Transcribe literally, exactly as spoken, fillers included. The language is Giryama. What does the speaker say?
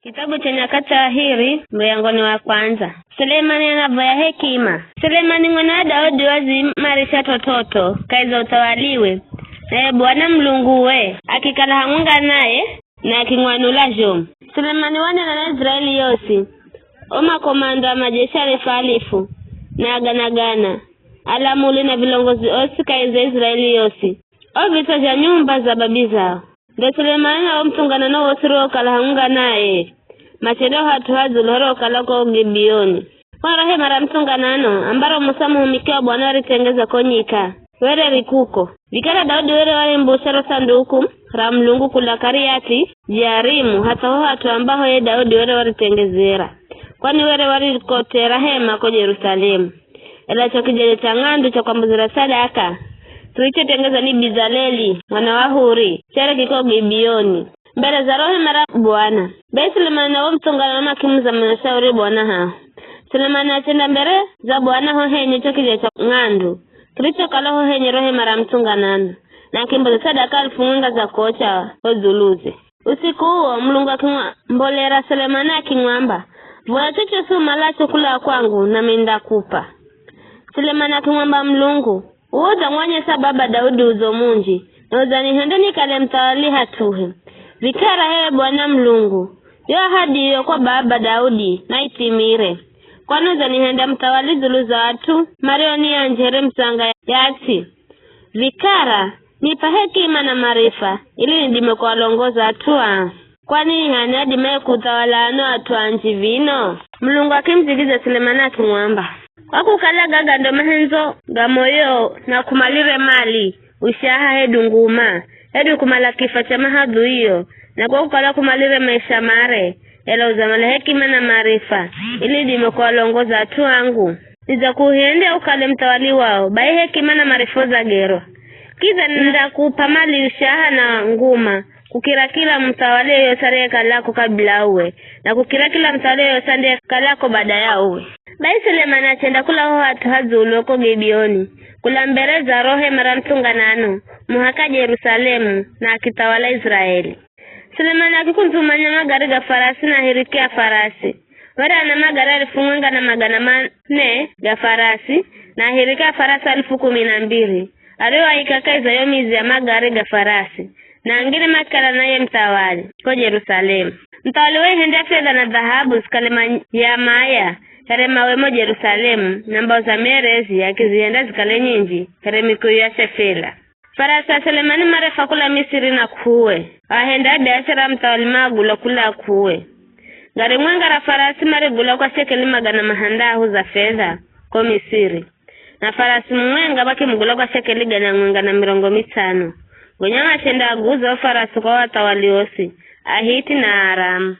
Kitabu cha Nyakati za Aheri, muryango ni wa kwandza. Sulemani anavoya hekima. Sulemani mwana wa Daudi waziimarisha t'ot'ot'o kahi za uthawaliwe, naye Bwana Mulunguwe akikala hamwenga naye, na aking'wanula zhomu. Sulemani wanena na Israeli yosi, o makomando a majeshi alifu-alifu, na agana-gana, alamuli na vilongozi osi kahi za Israeli yosi, o vitswa zha nyumba za babi zao. Ndo Sulemani na wo muthunganano wosi uriwokala hamwenga naye, machenda ho hat'u ha dzulu horiwokala ko Gibeoni. Kwani ro hema ra muthunganano, ambaro Musa muhumiki wa Bwana waritengeza ko nyika, were ri kuko. Vikara Daudi were warimbusha ro sanduku ra Mulungu kula Kiriathi-Jearimu, hatha ho hat'u ambaho ye Daudi were waritengezera. Kwani were warikotera hema ko Jerusalemu. Ela cho kijeje cha ng'andu cha kwambuzira sadaka, kirichotengezwa ni Bezaleli, mwana wa Huri, chere kiko Gibeoni, mbere za ro hema ra Bwana. Bai Sulemani na wo muthunganano makimuza mashauri Bwana haho. Sulemani achenda mbere za Bwana ho henye cho kijeje cha ng'andu, kirichokala ho henye ro hema ra muthunganano, na akimboza sadaka alifu mwenga za kocha ho dzuluze. Usiku uwo, Mulungu akimwambolera Sulemani akimwamba, "Voya chochosi umalacho kula kwangu, nami nindakup'a." Sulemani akimwamba Mulungu, "Uwe udzamwonyesa baba Daudi udzo munji, na udzanihenda nikale muthawali hat'uhe. Vikara h'e Bwana Mulungu, yo ahadi iyo kwa baba Daudi naithimire, kwani udzanihenda muthawali dzulu za at'u mario ni anji here mutsanga ya ts'i. Vikara, nip'a hekima na marifa, ili nidime kualongoza at'u aa. Kwani ni h'ani adimaye kuthawala ano at'u anji vino?" Mulungu akimudzigidzya Sulemani akimwamba, "Kwa kukala gaga ndo mahendzo ga moyo na kumalire mali, ushaha hedu nguma, hedu kumala kifa cha mahadhuio, na kwa kukala kumalire maisha mare, ela udzamala hekima na marifa, ili nidime kualongoza at'u angu. Nidzakuhendya ukale muthawali wao, bai hekima na marifa udzagerwa. Kidza nindakup'a mali, ushaha na nguma, kukira kila muthawali yoyosi ariyekalako kabila uwe, na kukira kila muthawali yoyosi andiyekalako bada ya uwe." Bai Sulemani achenda kula ho hat'u ha dzulu ko Gibeoni, kula mbere za ro hema ra muthunganano, muhaka Jerusalemu, na akithawala Israeli. Sulemani akikundzumanya magari ga farasi na ahiriki a farasi. Were ana magari alifu mwenga na magana mane ga farasi, na ahiriki a farasi alifu kumi na mbiri, arioaika kahi za yo midzi ya magari ga farasi, na angine makikala na ye muthawali ko Jerusalemu. Muthawali waihendya fedha na dhahabu zikale mayamaya here mawe mo Jerusalemu, na mbao za mierezi akizihenda zikale nyinji here mikuyu ya shefela. Farasi a Sulemani marefa kula Misiri na Kuwe. Ahenda biashara muthawali maagula kula Kuwe. Gari mwenga ra farasi marigula kwa shekeli magana mahandahu za fedha ko Misiri, na farasi mumwenga makimugula kwa shekeli gana mwenga na mirongo mitsano. Gonya machendaaguza o farasi kwa o athawali osi, Ahiti na Aaramu.